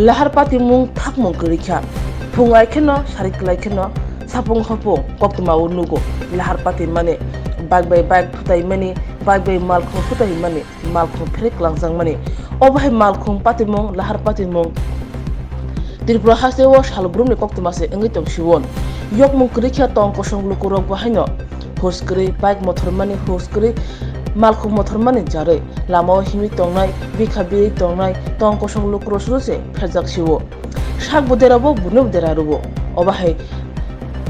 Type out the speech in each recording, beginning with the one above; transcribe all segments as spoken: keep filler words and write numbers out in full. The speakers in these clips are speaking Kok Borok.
Lahar patimung thakmung kwrwi kha. Phung ai kheno, sari klai kheno, sapung hopung koktwma o nugo. Lahar patimani, bike bai bike phwtaimani, bike bai malkhung phwtaimani, malkhung pherek langjakmani. Obo hai malkhung patimung, lahar patimung Tripura haste o sal brumni koktwma se wngwi tong sio. Yokmung kwrwi kha tong kosong lukurok bo haino. Hus kwrwi bike mothormani, hus kwrwi malkhung mothormani jarwi lamao himwi tongnai, bikha birwi tongnai tong kosong lukurok suru se pherjak sio. Sak bo dera bo, buino bo dera rwo. Obo hai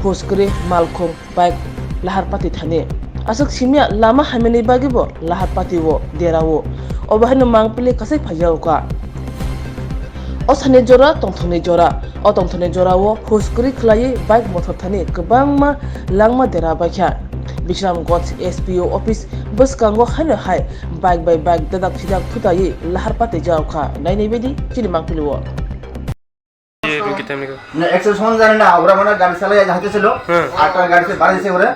hus kwrwi malkhung bike lahar pati thani. Aswk simya lama hamyani bagwi bo lahar pati o dera o. Obo haino mangpili kasai phaiya o kha. O sani jora tongthokni jora. O tongthokni jora o hus kwrwi khwlaiwi bike mothor thani kwbangma langma dera baikha. Bishramganj S P O office bwskango haino hai bike bai bike dadak phidak phutaiwi lahar pati jao kha. Nainai baidi chini mangpili o. না, অ্যাক্সিডেন্ট সম্বন্ধে জানি না, ওরা মানে গাড়ি চালিয়ে যাইতেছিল, হুম। আর তার গাড়িতে বাড়ি দিছে ওরে,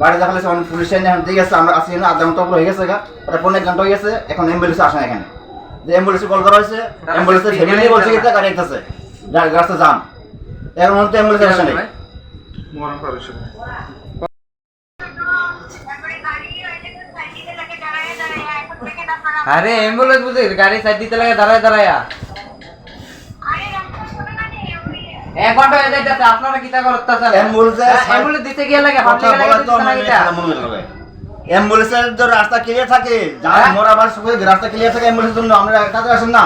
বাড়ি দেখালে সে পুলিশে নিয়ে দিয়ে গেছে, আমরা আসি না, আধা ঘন্টা উপরে হয়ে গেছে গা, ওটা পনেরো এক ঘন্টা হয়ে গেছে, এখন অ্যাম্বুলেন্স আসে না এখানে। যে অ্যাম্বুলেন্সে কল করা হয়েছে, অ্যাম্বুলেন্সে ফ্যামিলি বলছে কি গাড়ি আছে, গা-, রাস্তা জাম, এর মধ্যে অ্যাম্বুলেন্স আসে নাই। আরে অ্যাম্বুলেন্স বুঝে গাড়ি সাইড দিতে লাগে দাঁড়ায় দাঁড়ায়। এক ঘন্টা হয়ে যাইতেছে, আপনারা কিতা করতেছেন? অ্যাম্বুলেন্সে হ্যাঁ, অ্যাম্বুলেন্স দিতে গিয়ে লাগে, কথা পাবলিক লাগে বলা তো দিতে না মানে কিতা? খেলা মনে লাগে। অ্যাম্বুলেন্সের তো রাস্তা ক্লিয়ার থাকে, যারা হ্যাঁ? মরা বা শুয়ে রাস্তা ক্লিয়ার থাকে অ্যাম্বুলেন্সের জন্য, আমরা তাদের আসেন না।